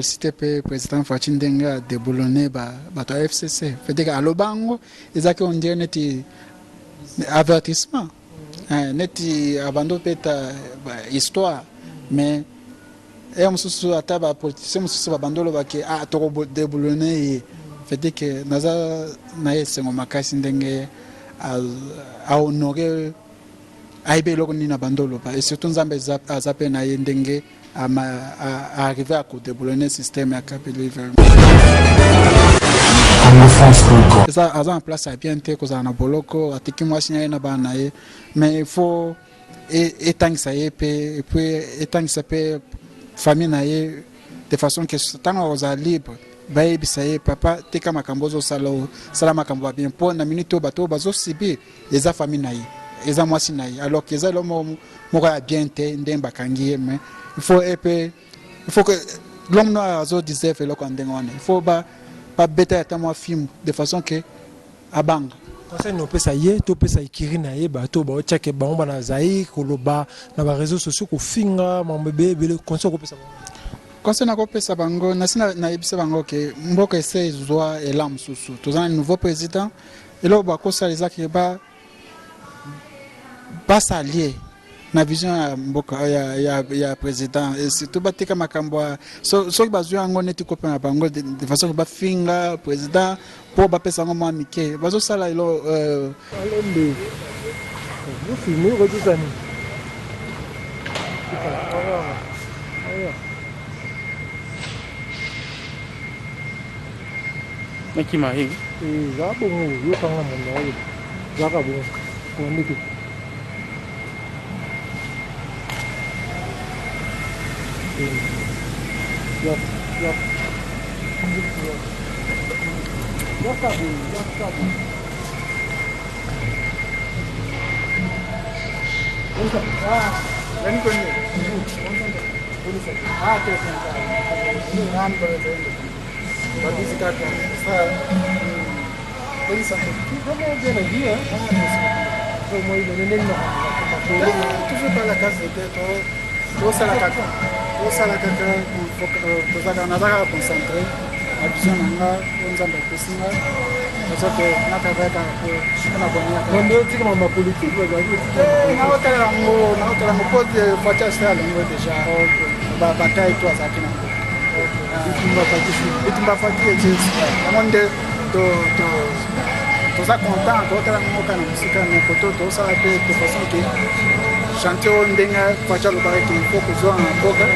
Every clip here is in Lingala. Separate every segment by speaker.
Speaker 1: Félicité mpe président Fatshi ndenge a déboulonner bato ya FCC. Veut dire aloba yango ezalaki on dirait neti avertissement. Eh, neti abandi obeta histoire mais ye mosusu ata bapoliticien mosusu babandi olobaki ah, tokodeboulone ye. Veut dire que naza na ye esengo makasi ndenge ahonore ayebi eloko nini abandi oloba et surtout Nzambe aza mpe na ye ndenge arrivé à kodeboulonner système ya Kabila. Aza na place ya bien te kozala na boloko, atiki mwasi na ye na bana na ye, mais il faut etangisa ye mpe et puis etangisa mpe famille na ye de façon que ntango akozala libre, bayebisa ye: "Papa, tika makambo ozosala, osala makambo ya bien." Mpo na minute oyo bato oyo bazosubir eza famille na ye, eza mwasi na ye, alors que eza eloko moko ya bien te ndenge bakangi ye. Mais il faut epe il faut que l'homme noir azodeserve eloko ya ndenge wana, il faut babeta ata mwa fimbu de façon que abanga.
Speaker 2: Conseil na opesa ye to opesa ekiri na ye, bato baotiake bango bana zaïre koloba na baréseaux sociaux, kofinga mambo ebele ebele, conseil okopesa bango?
Speaker 1: Conseil nakopesa bango, nasi nayebisa bango ke mboka ese ezwa elan mosusu, toza na nouveau président. Eloko bakosala ezaki basalie na vision ya mboka ya président et surtout batika makambo soki bazwi yango neti kope na bango de façon ke bafinga président mpo bapesa yango mwa mike bazosala elo.
Speaker 2: Alembe ofilme okotisa nini?
Speaker 3: Nakima ye.
Speaker 2: Eza bongo, yokanga mondo oyo ezaka bongo konde te. Yaka, yaka boye, yaka boye.
Speaker 1: Ah, te, babisi kaka
Speaker 2: Vraiment bien habillé, hein?
Speaker 1: Toujours par la grâce de Dieu, tosala kaka, tosala kaka, tozalaka, naza kaka concentré na vision na nga oyo Nzambe apesi nga. Nazoke natravaille kaka mpona
Speaker 2: bonne. Otika mama politique bazali.
Speaker 1: Naotala yango, naotala yango mpo Fatshi asala yango déjà, bataille to azalaki nango.
Speaker 2: Bitumba Fatshi.
Speaker 1: Bitumba Fatshi yango nde toza content, totala yango kaka na mosika, mais koto tosala mpe de façon ke chantier oyo ndenge Fatshi alobaka ke il faut kozwa na mboka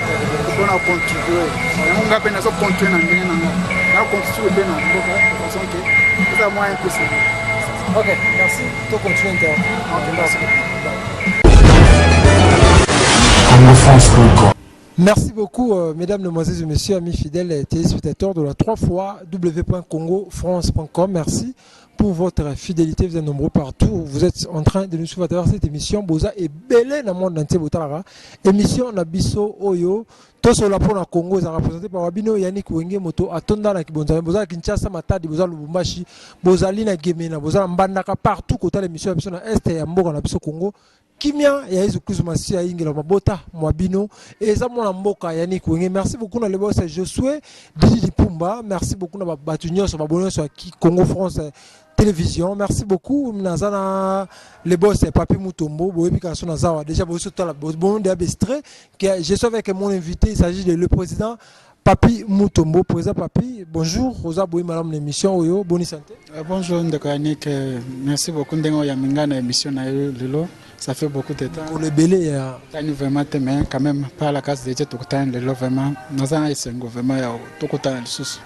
Speaker 1: mpona contribue yango, nga mpe nazo contribue na ndenge na nga, nacontribue mpe na mboka de façon ke eza moyen plus.
Speaker 2: Ok, merci. To continue interview.
Speaker 1: Ok, merci.
Speaker 2: Merci beaucoup, mesdames, mesdemoiselles et messieurs, amis fidèles et téléspectateurs de la 3 fois w.congofrance.com. Merci pour votre fidélité. Vous êtes nombreux partout. Vous êtes en train de nous suivre à travers cette émission. Boza ebele dans le monde entier. Botalaka. Émission na biso oyo. Tosola pour na Congo, ils représenté par Wabino Yannick Wenge Moto, Atonda na Kibonza, Boza Kinshasa, Matadi, Boza Lubumbashi, Bozali na Gemena, Boza Mbandaka, partout côté l'émission na biso na Est ya mboka na biso Congo. Kimia ya Yesu Kristo Masiya ingela mabota mwa bino. Eza mwana mboka Yannick Wenge. Merci beaucoup na lebosa Josué Didi Lipumba. Merci beaucoup na bato nyonso, baboni nyonso ya Congo France Télévision. Merci beaucoup. Naza na le boss Papi Mutombo. Boyebi kaka so naza wa déjà boso tala bon de abestre que je suis avec mon invité. Il s'agit de le président Papi Mutombo. Président Papi, bonjour. Oza boyi malamu na émission oyo? Bonne santé?
Speaker 1: Bonjour ndeko Yannick, merci beaucoup ndenge oyambi ngai na émission na yo lelo. Ça fait beaucoup de temps.
Speaker 2: Pour le belé ya
Speaker 1: tani vraiment te, mais quand même, par la grâce de Dieu, tokutani lelo. Vraiment naza na esengo vraiment ya tokutana lisusu.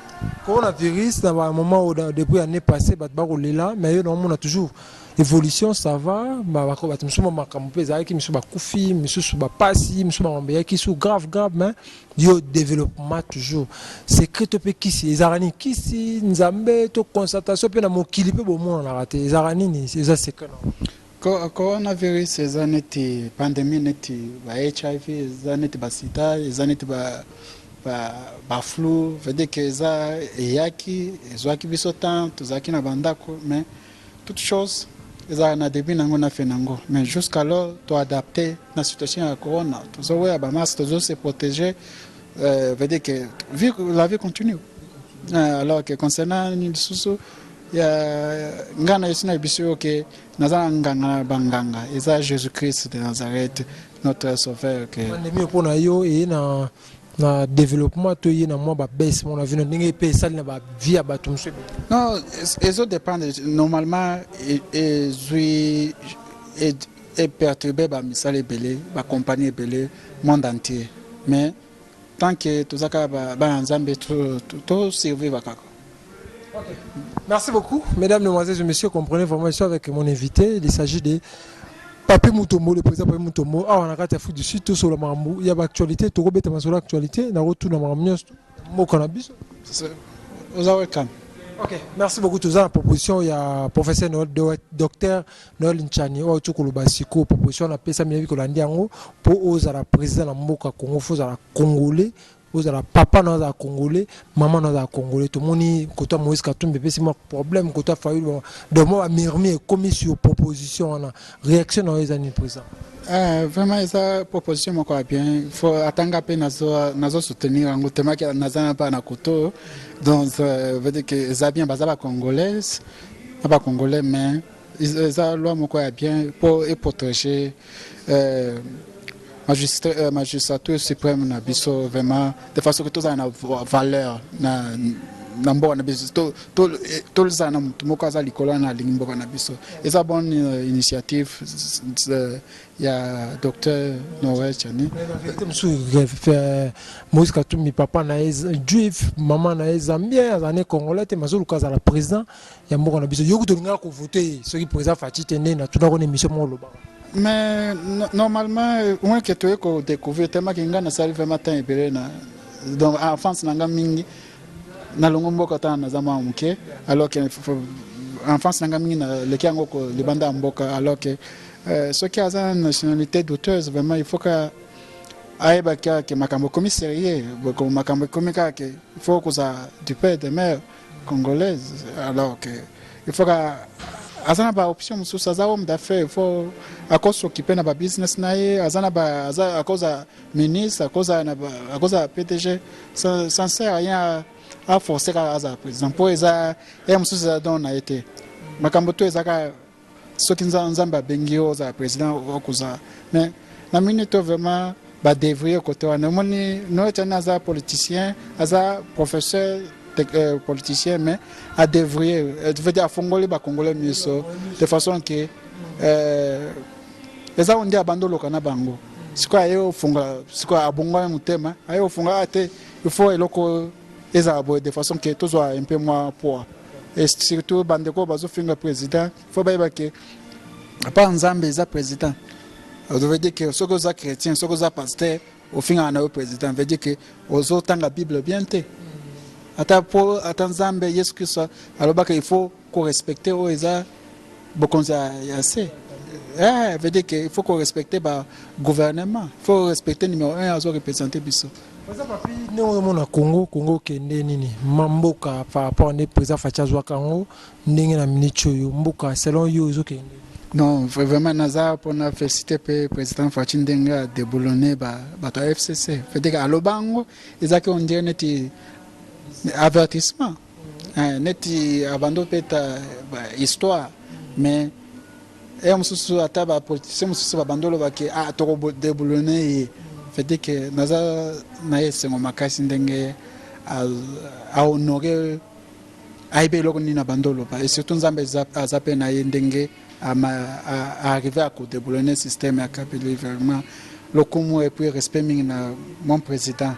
Speaker 2: Coronavirus na ba moment oyo, depuis année passée, bato bakolela, mais yo naomona toujours évolution, ça va. Bato mosusu makambo mpe ezalaki, misusu bakufi, misusu bapasi, misusu makambo eyaki su grave grave, mais yo développement toujours. Secret to mpe kisi ezalaka nini? Kisi Nzambe to constatation mpe na mokili mpe bomonanaka te, ezalaka nini? Eza secret na
Speaker 1: Coronavirus eza neti pandémie, neti ba HIV, eza neti basida, eza neti ba flu. Veut dire que eza eyaki, ezwaki biso temps tozalaki na bandako, mais toute chose ezalaka na début nango na fin nango. Mais jusqu'alors toadapte na situation ya corona, tozoweya bamasque, tozose protéger. Veut dire que vie, la vie continue. Alors que concernant lisusu ya ngai na yesi na biso yo ke naza na nganga na banganga, eza Jésus Christ de Nazareth, notre sauveur, ke
Speaker 2: Pandémie mpona yo eye na développement to ye na mwa babaisse mona vino ndenge mpe esali na bavie ya bato mosusu ebele?
Speaker 1: Non, ezodépendre. Normalement ezwi eperturbe bamisala ebele, bacompagnie ebele, monde entier, mais tant que toza kaka bana Nzambe, tosurvivre kaka.
Speaker 2: Merci beaucoup, mesdames, mesdemoiselles et messieurs. Comprenez vraiment, je suis avec mon invité. Il s'agit de Papi Mutombo, le président Papi Mutombo. Ah, on a kati Afrique du Sud, tout sur le mambo. Il y a l'actualité, tout robet sur l'actualité. Na retour na mambo nyonso. Mboka na biso.
Speaker 1: Oza welcome.
Speaker 2: Ok, merci beaucoup. Tout ça, la proposition, il y a professeur Noël, docteur Noël Nchani, oyo tukoloba siko proposition na pesa miyebi kolandi yango po ozala président na mboka Congo, faut ozala congolais, ozala papa na ozala congolais, mama na ozala congolais. Tomoni kota Moïse Katumbi epesi mwa problème, kota Fayulu, donc mwa bamurmure ekomi sur proposition wana. Réaction na oyo eza nini, président?
Speaker 1: Vraiment eza proposition moko ya bien. Faut atanga mpe nazo soutenir yango temaki naza na mpa na koto. Donc veut dire que eza bien, baza bacongolaise na bacongolais, mais eza loi moko ya bien mpo eprotéger magistrature suprême na biso, vraiment de façon que tozala na valeur na mboka na biso, tozala na motu moko aza likolo na alingi mboka na biso. Eza bonne initiative ya docteur Noël Tshiani.
Speaker 2: Vérité mosusu, Moïse Katumbi, papa na ye juif, mama na ye zambien, azala ne congolais te, mazoluka azala président ya mboka na biso. Yoki tolingaka kovote ye soki président Fatshi te, nde natunako na émission moko olobaka.
Speaker 1: Mais normalement moins que toye kodécouvrir temaki ngai nasali vraiment temps ebele na, donc enfance na nga mingi nalongo mboka tana naza mwa moke, alors que enfance na nga mingi naleki yango libanda ya mboka. Alors que soki aza na nationalité douteuse, vraiment il faut ka ayeba kaka ke makambo ekomi sérieux, makambo ekomi kaka ke il faut kozala du père de mère congolaise. Alors que il faut ka aza na baoption mosusu, aza homme d'affaires, il faut akos'occuper na babusiness na ye, aza na aza akoza ministre, akoza na akoza PDG. Ça ne sert à rien aforce kaka azala président mpo eza ye mosusu, eza don na ye te. Makambo to eza kaka soki Nzambe abengi yo ozala président, okozala. Mais na minute oyo vraiment badévrie kote wana. Omoni, Noël Tshiani aza politicien, aza professeur, politicien, mais adévrie, veut dire afongoli bacongolais miso de façon que eza nde abandi oloka na bango. Sikoyo aye ofungola, sikoyo abongwami motema, aye ofungola te, il faut eloko ezala boye de façon que tozwa un peu moins poids. Et surtout bandeko bazofinga président, faut bayeba ke apa Nzambe eza président. Veut dire que soki oza chrétien, soki oza pasteur, ofingaka na yo président, veut dire que ozotanga Bible bien te. Ata po ata Nzambe Yesu Kristo alobaka il faut korespecte oyo eza bokonzi ya se. Veut dire que il faut korespecte bagouvernement, il faut respecter numéro 1 azo représente biso.
Speaker 2: Président Papi, ndenge ozomona Congo, Congo okende nini mboka par rapport nde président Fatshi azwaka yango, ndenge na minute oyo mboka selon yo ezokende?
Speaker 1: Non, vraiment naza mpona félicité mpe président Fatshi ndenge adéboulonne bato ya FCC. Veut dire aloba yango ezalaki on dirait neti avertissement, neti abandi opeta histoire, mais ye mosusu ata bapoliticien mosusu babandi olobaki ah, tokodéboulonne ye. Veut dire que naza na ye esengo makasi ndenge ahonore, ayebi eloko nini abandi oloba, et surtout Nzambe aza mpe na ye ndenge arrivé à kodéboulonner système ya Kabila. Vraiment lokumu et puis respect mingi na mon président.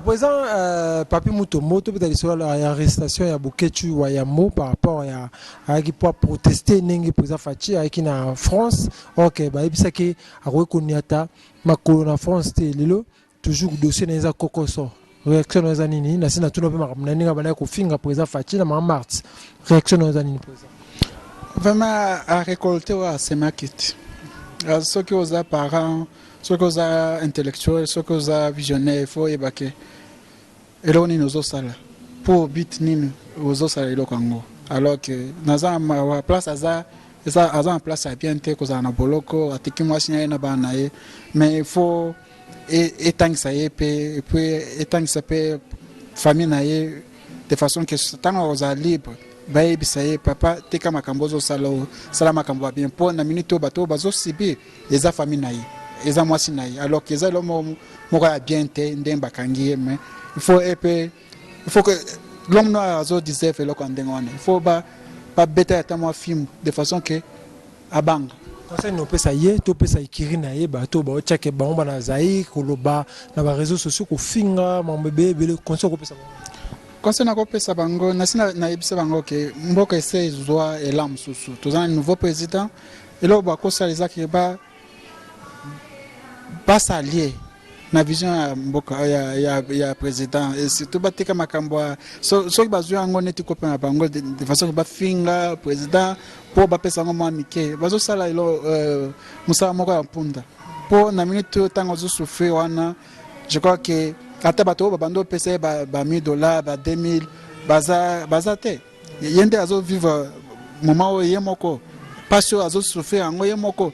Speaker 2: Président Papi Mutombo, tobeta lisolo ya arrestation ya Boketshu Wayambo par rapport ya ayaki po protester ndenge président Fatshi ayaki na France. Ok, bayebisaki akoki koniata makolo na France te. Lelo toujours dossier na eza kokoso. Réaction na eza nini? Na nsi natuna mpe makambo na ndenge abandaki kofinga président Fatshi na mama Marthe. Réaction na eza nini, président?
Speaker 1: Vraiment arécolte oyo asemaki te. Soki oza parent, soki oza intellectuel, soki oza visionnaire, il faut oyeba ke eloko nini ozosala, mpo but nini ozosala eloko yango. Alors que naza na place, aza aza na place ya bien te kozala na boloko, atiki mwasi na ye na bana na ye, mais il faut Etangisa ye mpe, et puis etangisa mpe famille na ye, de façon que ntango akozala libre, bayebisa ye: "Papa, tika makambo ozosala, osala makambo ya bien." Mpo na minute oyo, bato oyo bazosubir eza famille na ye, eza mwasi na ye, alors que eza eloko moko ya bien te ndenge bakangi ye. Mais il faut epe, il faut que l'homme noir azodeserve eloko ya ndenge wana, il faut babeta ata mwa fimbu de façon que abanga.
Speaker 2: Conseil na opesa ye to opesa ekiri na ye, bato baotiake bango bana zaïre, koloba na baréseaux sociaux, kofinga mambo ebele ebele, conseil okopesa bango?
Speaker 1: Conseil nakopesa bango, nasi nayebisa bango ke mboka ese ezwa elan mosusu, toza na nouveau président. Eloko bakosala eza ke basalie na vision ya mboka ya président, et surtout batika makambo ya soki bazwi yango neti kope na bango de façon ke bafinga président mpo bapesa yango mwa mike. Bazosala elo mosala moko ya mpunda, mpo na minute oyo, ntango azosouffrir wana, je crois que ata bato oyo babandi opesa ye ba 1000 $, ba 2000, baza te. Ye nde azovivre moment oyo ye moko, mpasi oyo azosouffrir yango ye moko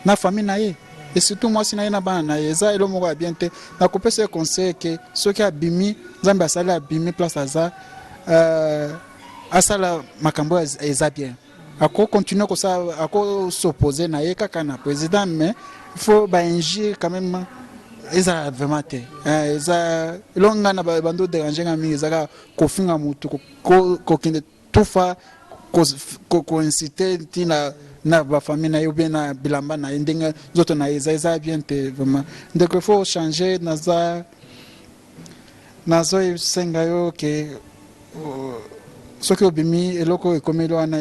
Speaker 1: na famille na ye, et surtout mwasi na ye na bana na ye. Eza elo moko ya bien te. Nakopesa ye conseil ke soki abimi, Nzambe asali abimi place aza, asala makambo oyo eza bien. Akocontinue kosala, akos'opposer na ye kaka na président, mais il faut bainjure quand même ezala vraiment te. Eza eloko ngai na bando dérange nga mingi, ezaka kofinga motu, kokende tufa, koinciter ntina na bafamille na ye ou bien na bilamba na ye, ndenge nzoto na ye eza bien te vraiment. Ndeko, il faut changer. Naza nazosenga yo ke soki obimi, eloko ekomeli wana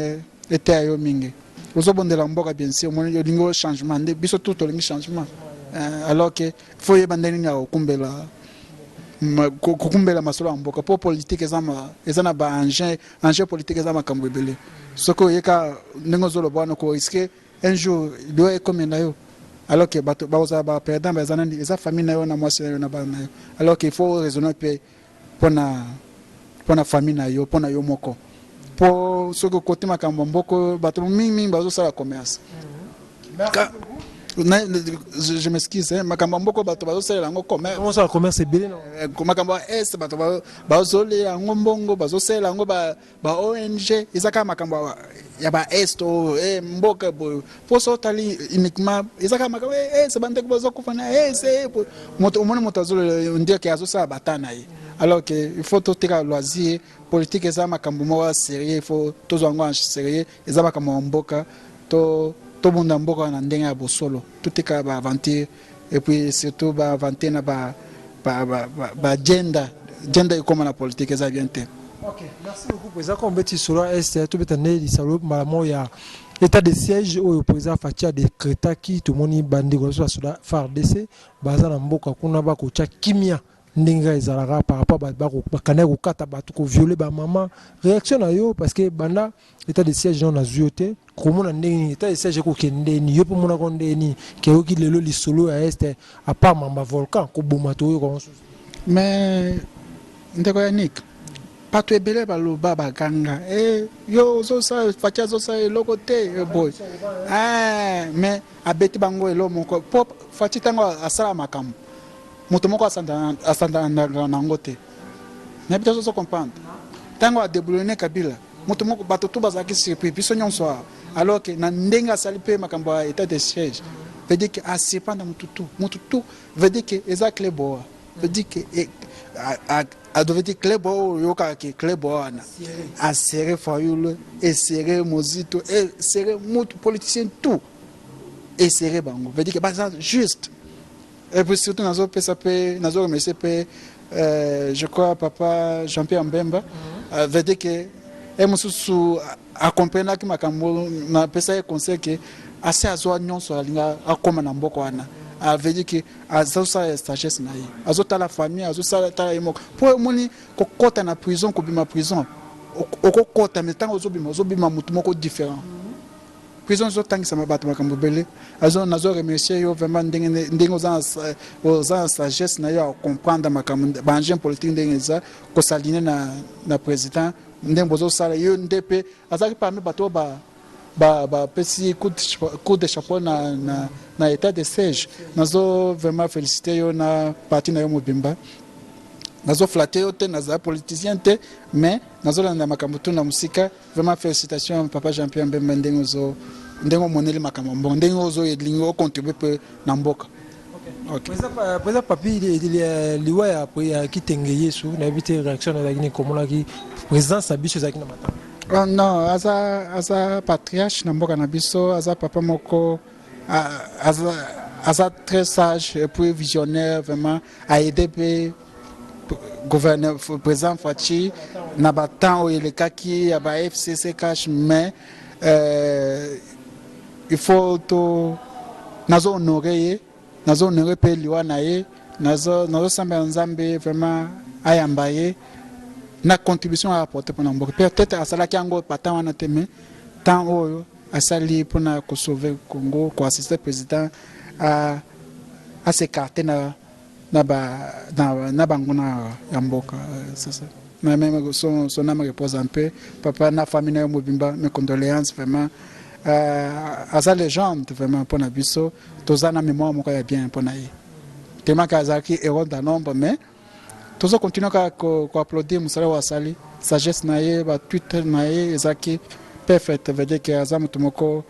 Speaker 1: eteya yo mingi. Ozobondela mboka, bien sûr, omoni olingi changement, nde biso tu tolingi changement, alors que faut oyeba ndenge nini ya kokumbela masolo ya mboka, mpo politique eza na baenjeu. Enjeu politique eza makambo ebele. Soki oyeka ndenge ozoloba wana, korisquer un jour liwa ekomela yo, alors que bato bakozala baperdant baza nani? Eza famille na yo, na mwasi na yo, na bana na yo. Alors que il faut raisonner mpe mpona famille na yo, mpona yo moko, mpo soki okoti makambo ya mboka, bato mingimingi bazosala commerce. Je m'excuse, hein, makambo ya mboka, bato bazosalela yango commerce.
Speaker 2: Osala commerce ebele na
Speaker 1: Makambo ya est, bato bazolela yango mbongo, bazosalela yango ba ONG. Eza kaka makambo ya ba est oyo, mboka boye, mpo so otali uniquement, eza kaka makambo est, bandeko bazokufa na est, moto omoni moto azolela ndeke azosala bata na ye, alors que il faut totika loisir politique. Eza makambo moko ya sérieux, il faut tozwa yango en sérieux. Eza makambo ya mboka, to tobunda mboka na ndenge ya bosolo, totika baaventure, et puis surtout baaventure na baagenda agenda ekóma na politique, eza bien te.
Speaker 2: Ok, merci beaucoup, président. Comme beti solo est, tobeta nde lisalo mbala moko ya état de siège oyo président Fatshi adécrétaki. Tomoni bandeko na biso basoda FARDC baza na mboka kuna, bakotya kimia ndenge kaka ezalaka par rapport bakandaki kokata bato, kovioler bamama. Réaction na yo, parce que banda état de siège nano nazwi yo te, komona ndenge nini état de siège ekokende nini, yo mpe omonaka ndenge nini keyoki lelo lisolo ya est, à part mamba volcan koboma, toyoka mosusu?
Speaker 1: Mais ndeko Yanik, bato ebele baloba, baganga: "E, yo ozosala, Fatshi azosala eloko te." Boye, mais abeti bango eloko moko, mpo Fatshi, ntango asala makambo, moto moko asandana nango te. Nayebi te ozo comprendre. Ntango adéboulonner Kabila, moto moko, bato tu bazalaki surpris, biso nyonso awa. Alors que na ndenge asali mpe makambo ya état de siège, veut dire que asurprendre motu tu, motu tu, veut dire que eza clé boa, veut dire que veut dire clé boa oyo oyokaka ke clé boa wana aserrer Fayulu, eserrer Muzito, eserrer mutu politicien tout, eserrer bango, veut dire que baza juste. Et puis surtout nazopesa mpe, nazoremercier mpe, je crois, papa Jean-Pierre Mbemba. Veut dire que e mosusu akomprenaki makambo napesa ye conseil ke ase azwa nyonso alinga akóma na mboka wana. Veut dire que azosala sagesse na ye, azotala famille, azosala tala ye moko, mpo omoni kokɔta na prison, kobima prison, okokɔta, mais ntango ozobima, ozobima motu moko différent. Prison ezotangisama bato makambo ebele. Nazo remercier yo vraiment ndenge oza na sagesse na yo ya comprendre makambo baenjeu politique, ndenge eza kosaline na président, ndenge bozosala. Yo nde mpe azalaki parmi bato oyo Bapesi coup de chapeau na état de siège. Nazo vraiment félicité yo na parti na yo mobimba. Nazoflatter yo te, nazala politicien te, mais nazolanda makambo tu na mosika. Vraiment félicitation, papa Jean Pierre Mbemba, ndenge ozo, ndenge omoneli makambo mbongo, ndenge ozo elingi ocontribuer mpe na mboka.
Speaker 2: Okay. Président Papi, liwa ya Kitenge Yesu, nayebi te réaction ezalaki nini, komonaki présidence na biso ezalaki na matanga.
Speaker 1: Oh, non, aza patriarche na mboka na biso, aza papa moko aza très sage et puis visionnaire. Vraiment aide mpe gouverneur, président Fatshi na batemps oyo elekaki ya ba FCC CACH. Mais il faut to nazo honorer ye, nazo honorer mpe liwa na ye. Nazosambela Nzambe vraiment ayamba ye na contribution aapporter mpona mboka. Peut-être asalaki yango batemps wana te, mais temps oyo asali mpona kosauver Congo, koassister président as'écarter na banguna ya mboka. C'est ça. Mais même son âme repose un peu. Papa, na famille na yo mobimba, mes condoléances vraiment. Aza légende vraiment mpona biso. Toza na mémoire moko ya bien mpona ye, tellement que azalaki héros dans l'ombre, mais tozo continuer kaka koapplaudir mosala oyo asali. Sagesse na ye, batweet na ye ezalaki perfect. Veut dire que aza moto moko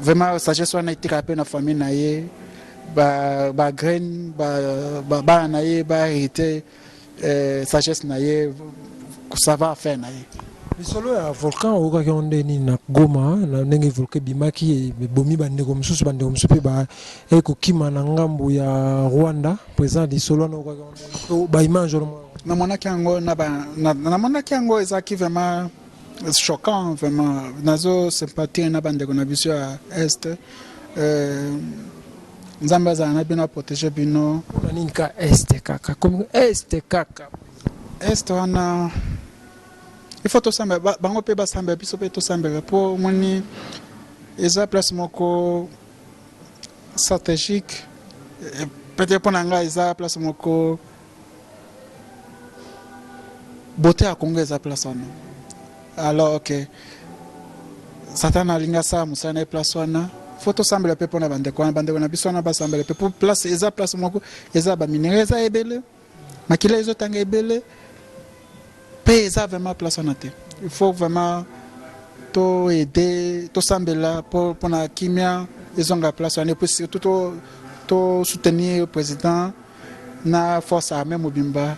Speaker 1: vraiment, sagesse wana etikala mpe na famille na ye, bagraine, bana na ye bahérité sagesse na ye, savoir faire na ye.
Speaker 2: Lisolo ya volcan oyokaki yango nde nini na Goma, na ndenge volcan ebimaki, ebomi bandeko mosusu, bandeko mosusu mpe baekokima na ngambo ya Rwanda? Président, lisolo wana oyokaki yango, baimage wana?
Speaker 1: Namonaki yango, namonaki yango, ezalaki vraiment choquant. Vraiment nazo sympathie na bandeko na biso ya Est. Nzambe azala na bino, aprotéger bino.
Speaker 2: Na nini ka Est kaka, comme Est kaka?
Speaker 1: Est wana, il faut tosambela bango mpe basambela biso mpe tosambela, mpo omoni eza place moko stratégique. Peut-être mpo na ngai eza place moko beauté ya Congo, eza place wana. Alors que Satan alingi asala mosala na ye place wana, faut tosambela mpe mpona bandeko wana, bandeko na biso wana basambela mpe, po place eza place moko eza baminerais, eza ebele, makila ezotanga ebele mpe eza vraiment place wana te. Il faut vraiment toaider, tosambela mpona kimia ezonga place wana, et puis surtout to soutenir président na force armée mobimba,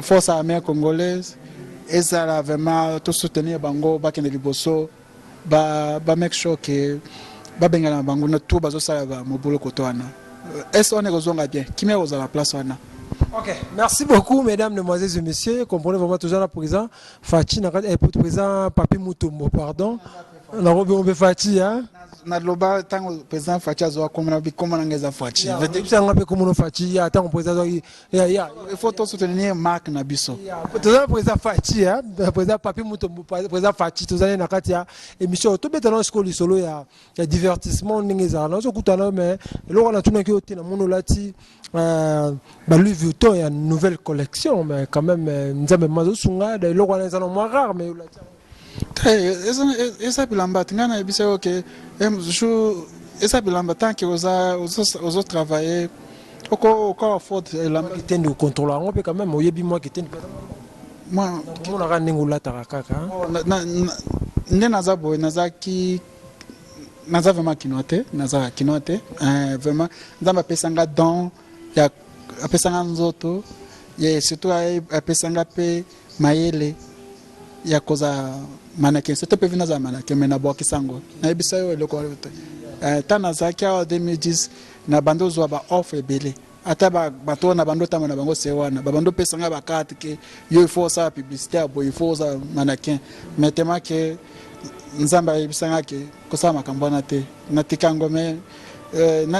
Speaker 1: force armée congolaise ezala vraiment, tosoutenir bango, bakende liboso, ba make sure que babengana bango na tout bazosala mobulu koto wana. Est wana ekozonga bien, kimia ekozala place wana.
Speaker 2: Ok, merci beaucoup, mesdames, mesdemoiselles et messieurs. Comprenez vraiment toujours la président Fatshi, président Papi Mutombo, pardon. Narobi ombe Fatshi, hein?
Speaker 1: Naloba ntango président Fatshi azwa komona bikoma nanga eza Fatshi.
Speaker 2: Yebisanga mpe komona Fatshi ya ntango président azwaki ya.
Speaker 1: Il faut tosoutenir marque na biso.
Speaker 2: Tozali président Fatshi, hein? Président Papi Mutombo, président Fatshi, tozali na kati ya émission. Tobetana sikoyo lisolo ya divertissement, ndenge ezala. Nazokutana, mais eloko wana tunaki yo te. Namoni olati ba Louis Vuitton ya nouvelle collection, mais quand même Nzambe mazosunga, eloko wana eza na mwa rare, mais olati.
Speaker 1: Te, eza bilamba te. Ngai nayebisa yo que jour eza bilamba, tant que oza ozotravailler, oko afford elamba.
Speaker 2: Kitendi ocontrôle yango mpe quand même, oyebi mwa kitendi omonaka ndenge olataka kaka.
Speaker 1: Nde naza boye, nazalaki, naza vraiment kinois te, naza kinois te. Vraiment Nzambe apesanga don ya, apesanga nzoto ye, surtout apesanga mpe mayele ya kozala mannequin. Surtout mpe vi nazala mannequin, mais nabwakisa yango. Nayebisa yo eloko te, ntango nazalaki awa 2010, na bandi ozwa baoffre ebele, ata bato na bando otamba na bango se wana, babando opesanga bacarte que yo il faut osala publicité ya boye, il faut ozala mannequin. Mais tellement que Nzambe ayebisanga que kosala makambo wana te, natika yango. Mais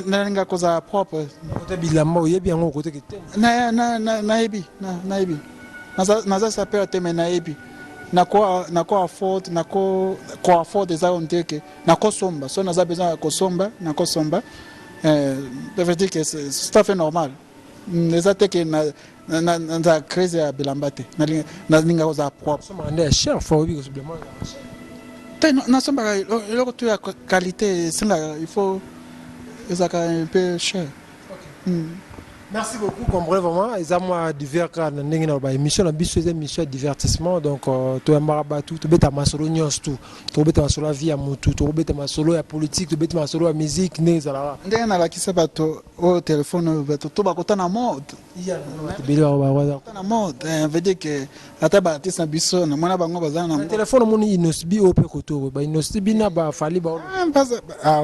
Speaker 1: nalinga kozala propre.
Speaker 2: Kote bilamba oyebi yango, kote
Speaker 1: kitendi? Nayebi, nayebi, naza sapeur te, mais nayebi nako afford, nako ko afford. Eza on dirait que nakosomba, so naza besoin ya kosomba, nakosomba. Ça veut dire que c'est tout à fait normal. Eza te que naza crise ya bilamba te, nalinga kozala propre.
Speaker 2: Nde ya cher, faut oyebi bilamba ya cher.
Speaker 1: Te, nasombaka eloko to ya qualité, esengaka, il faut ezalaka un peu cher.
Speaker 2: Merci beaucoup. Comprenez vraiment, eza mwa divers kaka na ndenge na baémission na biso. Eza émission ya divertissement, donc toyambaka bato, tobeta masolo nyonso tu. Tokobeta masolo ya vie ya motu, tokobeta masolo ya politique, tobeta masolo ya musique, ndenge ezalaka.
Speaker 1: Ndenge nalakisa bato oyo telefone oyo, bato to bakota na mode.
Speaker 2: Ebele.
Speaker 1: Na mode, veut dire que ata baartiste na biso, namona bango baza na
Speaker 2: telefone. Omoni Innoss'B oyo mpe koto ba Innoss'B na baFally ba.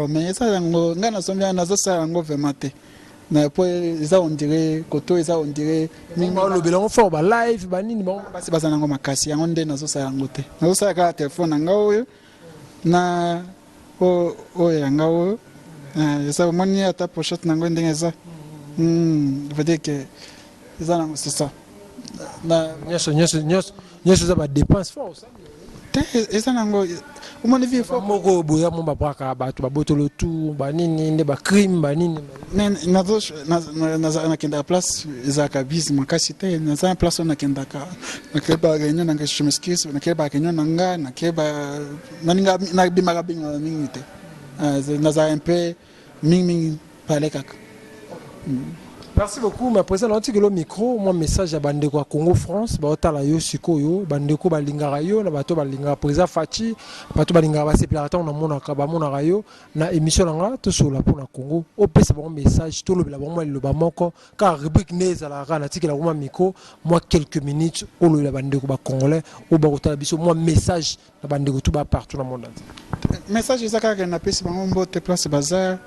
Speaker 1: Mais eza yango ngai nasombi, nazosala yango vraiment te na po eza, on dirait koto eza, on dirait.
Speaker 2: Balobela yango fort, balive banini.
Speaker 1: Basi baza nango makasi. Yango nde nazosala yango te. Nazosala kaka telefone na nga oyo na oyo yanga oyo eza. Omoni ata pochette nango ndenge eza, veut dire que eza nango, c'est ça.
Speaker 2: Nyonso nyonso nyonso nyonso eza badépense fort.
Speaker 1: Te, eza nango, omoni vie.
Speaker 2: Moko boya mo babwaka bato, babotolo tu banini nde bacrime banini.
Speaker 1: Nakendaka place ezalaka bise makasi te. Naza na place oyo nakendaka, nakei baréunion nanga, je m'excuse, nakei baréunion na nga, nakei naninga, nabimaka bingaka mingi te. Nazala un peu mingimingi pale kaka.
Speaker 2: Merci beaucoup, mais président naotikelo micro, mwa message ya bandeko ya Congo France baotala yo sikoyo, bandeko balingaka yo na bato balingaka président Fatshi, bato balingaka, basepelaka ntango namonaka, bamonaka yo na émission na nga Tosolola mpona Congo. Opesa bango message, tolobela bango mwa liloba moko kaka. Rubrique nde ezalaka kaka, natikela bango mwa micro, mwa quelques minutes, olobela bandeko bacongolais oyo bakotala biso, mwa message na bandeko tu ba partout na monde entier.
Speaker 1: Message eza kaka, napesi bango mbote place baza,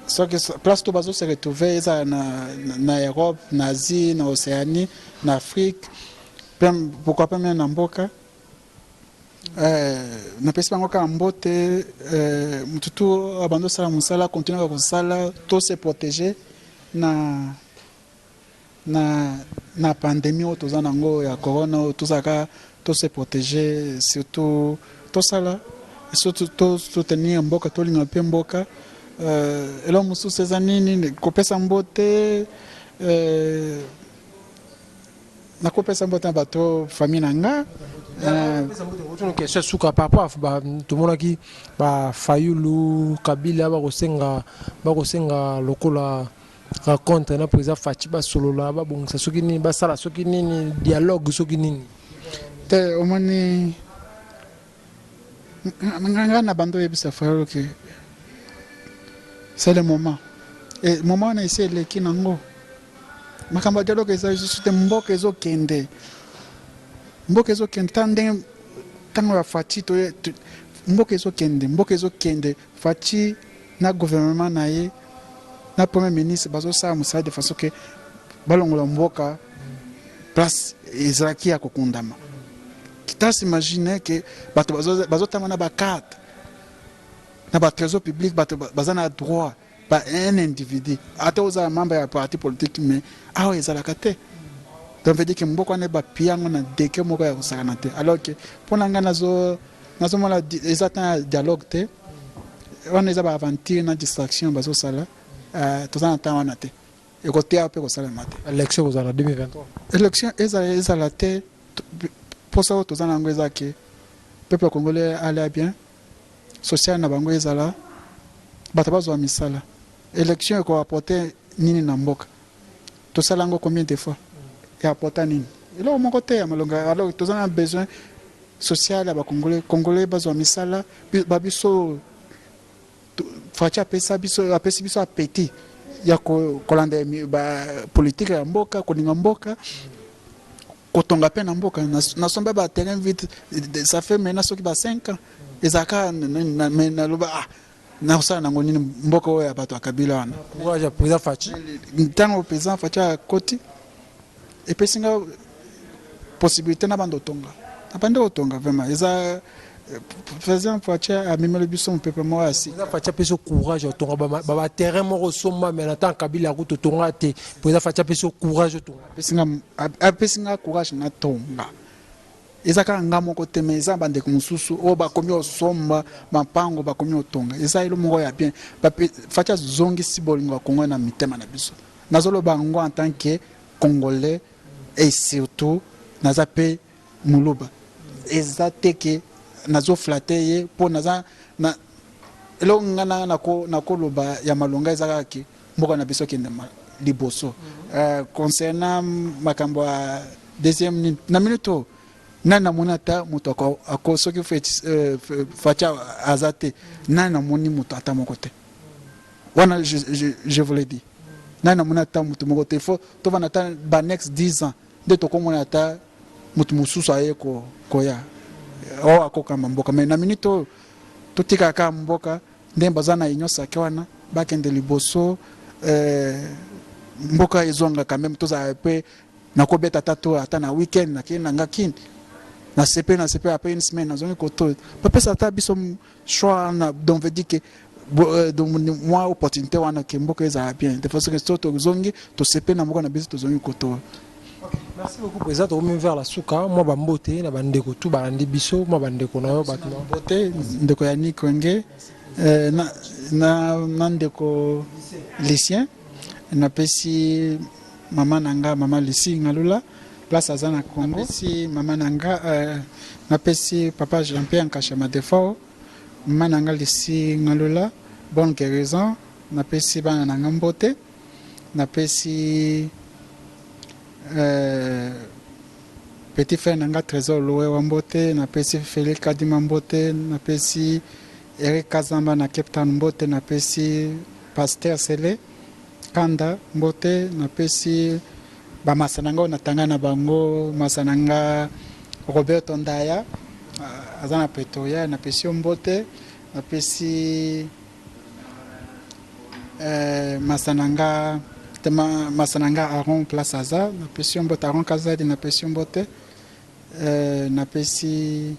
Speaker 1: soki place to bazo se retrouver, eza na Europe, na Asie, na Océanie, na Afrique, pourquoi pas même na mboka. Napesi bango kaka mbote. Motu tu abandi osala mosala, continue kaka kosala, to se protéger na pandémie oyo toza nango ya corona oyo. Tozalaka to se protéger, surtout tosala, surtout to soutenir mboka, tolinga mpe mboka. Eloko mosusu eza nini? Kopesa mbote, nakopesa mbote na bato, famille na nga.
Speaker 2: Question suka par rapport, tomonaki baFayulu, Kabila bakosenga lokola rencontre na président Fatshi, basolola, babongisa soki nini, basala soki nini, dialogue soki nini.
Speaker 1: Te, omoni nga na bando oyebisa Fayulu ke c'est le moment e moment wana esi eleki nango. Makambo ya dialogue eza lisusu te. Mboka ezokende, mboka ezokende. Ta ndenge ntango ya Fatshi, mboka ezokende, mboka ezokende. Fatshi na gouvernement na ye na premier ministre bazosala mosala de façon ke balongola mboka place ezalaki ya kokundama. T'imagines ke bato bazotanga na bacarte na batrésor public, bato baza na droit ba un individu, ata ozala membre ya parti politique, mais awa ezalaka te. Donc veut dire ke mboka wana bapia yango na deke moko ya kosakana te. Alors ke mpo na ngai, nazomona eza temps ya dialogue te. Wana eza baaventure na distraction bazosala. Toza na temps wana te, ekoteya mpe kosalema te.
Speaker 2: Élection kozala na 2023?
Speaker 1: Élection ezala te. Mposa oyo toza na yango eza ke peuple congolais alia bien, social na bango ezala, bato bazwa misala. Élection ekoapporte nini na mboka? Tosala yango combien de fois? Eapporta nini? Eloko moko te ya malonga. Alors toza na besoin social ya bacongolais, congolais bazwa misala. Babiso Fatshi apesa biso, apesi biso appétit ya kolanda bapolitike ya mboka, kolinga mboka, kotonga mpe na mboka. Nasomba baterrain vite, ça fait maintenant soki ba 5 ans. Ezalaka me naloba: ah, nakosala nango nini mboka oyo ya bato ya Kabila wana?
Speaker 2: Courage ya président Fatshi.
Speaker 1: Ntango président Fatshi akoti, epesi nga possibilité na banda otonga, na bandi kotonga. Vraiment, eza président Fatshi amemeli biso mopepe moko ya sika.
Speaker 2: Président Fatshi apesi courage otonga baterrain moko osomba, mais na ntango Kabila akuti otonga te. Président Fatshi apesi courage otonga.
Speaker 1: Apesi nga courage natonga. Eza kaka nga moko te, mais eza bandeko mosusu oyo bakomi osomba mapango, bakomi otonga. Eza elo moko ya bien. Fatshi azongisi bolingo ya Kongo na mitema na biso. Nazoloba yango en tant que Congolais et surtout naza mpe Moluba. Eza te ke Nazo flatter ye mpo naza na eloko nga na nakoloba ya malonga eza kaka ke mboka na biso ekende liboso. Concernant makambo ya deuxième nini, na minute oyo nani namoni ata moto ako soki Fatshi aza te, nani namoni moto ata moko te wana. Je vous le dis, nani namoni ata moto moko te. Faut tovanda ata ba next 10 ans nde tokomona ata moto mosusu aye koya oyo akokamba mboka. Mais na minute oyo, totikaka kaka mboka ndenge baza na union sacrée wana, bakende liboso, mboka ezonga quand même. Tozala mpe nakobeta ata to ata na weekend, nakei na nga Kini, nasepe nasepe, après une semaine nazongi koto. Bapesa ata biso choix wana. Donc veut dire que donc mwa opportunité wana ke mboka ezala bien, de façon que so tozongi, tosepe na mboka na biso, tozongi koto.
Speaker 2: Merci beaucoup, président. Tokomi vers la suka. Mwa bambote na bandeko tu balandi biso, mwa bandeko na yo, bato.
Speaker 1: Mbote ndeko Yannick Wenge, na ndeko Lucien. Napesi mama na nga, mama Lucie Ngalula, place aza na Congo. Napesi mama na nga, napesi papa Jean Pierre Nkasha Madefao, mama na nga Lucie Ngalula, bonne guérison. Napesi bana na nga mbote. Napesi petit frère na nga Trésor Lowewa mbote. Napesi Félix Kadima mbote. Napesi Eric Kazamba na Cape Town mbote. Napesi pasteur Sele Kanda mbote. Napesi bamasa na nga oyo natanga na bango, masa na nga Roberto Ndaya, aza na Pretoria, napesi yo mbote. Napesi masa na nga tema, masa na nga Aron, place aza, napesi yo mbote. Aron Kazadi, napesi yo mbote. Napesi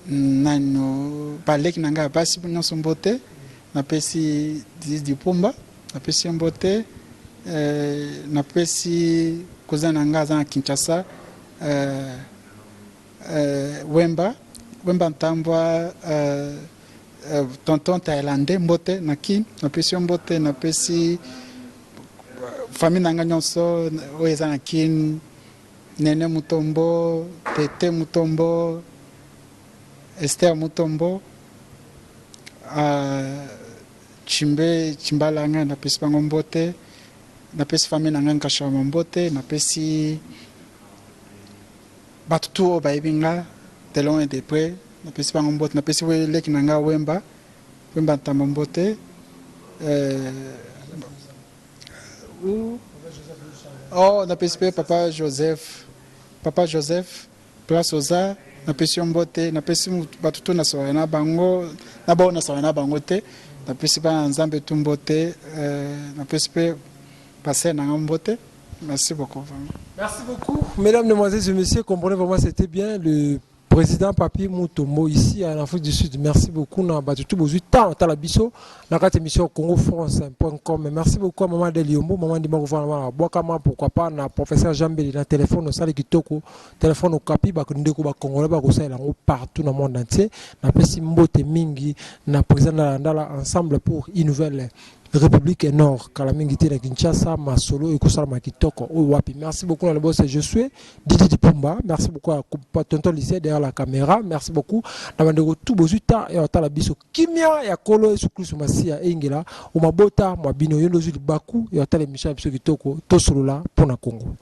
Speaker 1: nano baleki na ngai ya basi nyonso mbote. Napesi Didi Pumba, napesi yo mbote. Napesi cousin na ngai aza na Kinshasa, Wemba, Wemba Ntambwa, tonton thaïlandais, mbote na Kini, napesi yo mbote. Napesi famille na ngai nyonso oyo eza na Kini, Nene Mutombo, Tete Mutombo, Esther Mutombo, Chimbe Chimbalanga, napesi bango mbote. Napesi famille na ngai Nkashama mbote. Napesi bato tu oyo bayebi nga de loin et de près, napesi bango mbote. Napesi leki na nga Wemba, Wemba Ntamba mbote. Oh, napesi mpe papa Joseph, papa Joseph, place oza, napesi yo mbote. Napesi bato tu nasolana na bango, na bao nasolana na bango te. Napesi bana Nzambe tu mbote. Napesi mpe pasteur na nga mbote. Merci beaucoup vraiment.
Speaker 2: Merci beaucoup, mesdames, mesdemoiselles et messieurs. Comprenez vraiment, c'était bien le président Papi Mutombo ici en Afrique du Sud. Merci beaucoup. Na batutu bozui temps tala biso na kati émission congofrance.com. Merci beaucoup à maman Deliombo, maman Dima Gouvernement Boakama, pourquoi pas na professeur Jean Beli na téléphone au sali kitoko, téléphone au kapi ba ndeko ba congolais ba kosala yango partout dans le monde entier. Na pesi mbote mingi na président na ndala ensemble pour une nouvelle République Nord, kala mingi te na Kinshasa, masolo ekosalama kitoko oyo wapi. Merci beaucoup na boss, je suis Didi Dipumba. Merci beaucoup à tonton Lycée derrière la caméra. Merci beaucoup na bandeko tout bozwi temps ya otala biso. Kimia ya Kolo Yesu Kristo Masiya engela o mabota mwa bino. Yo nde ozwi libaku ya otala émission ya biso kitoko, tosolola mpona Congo.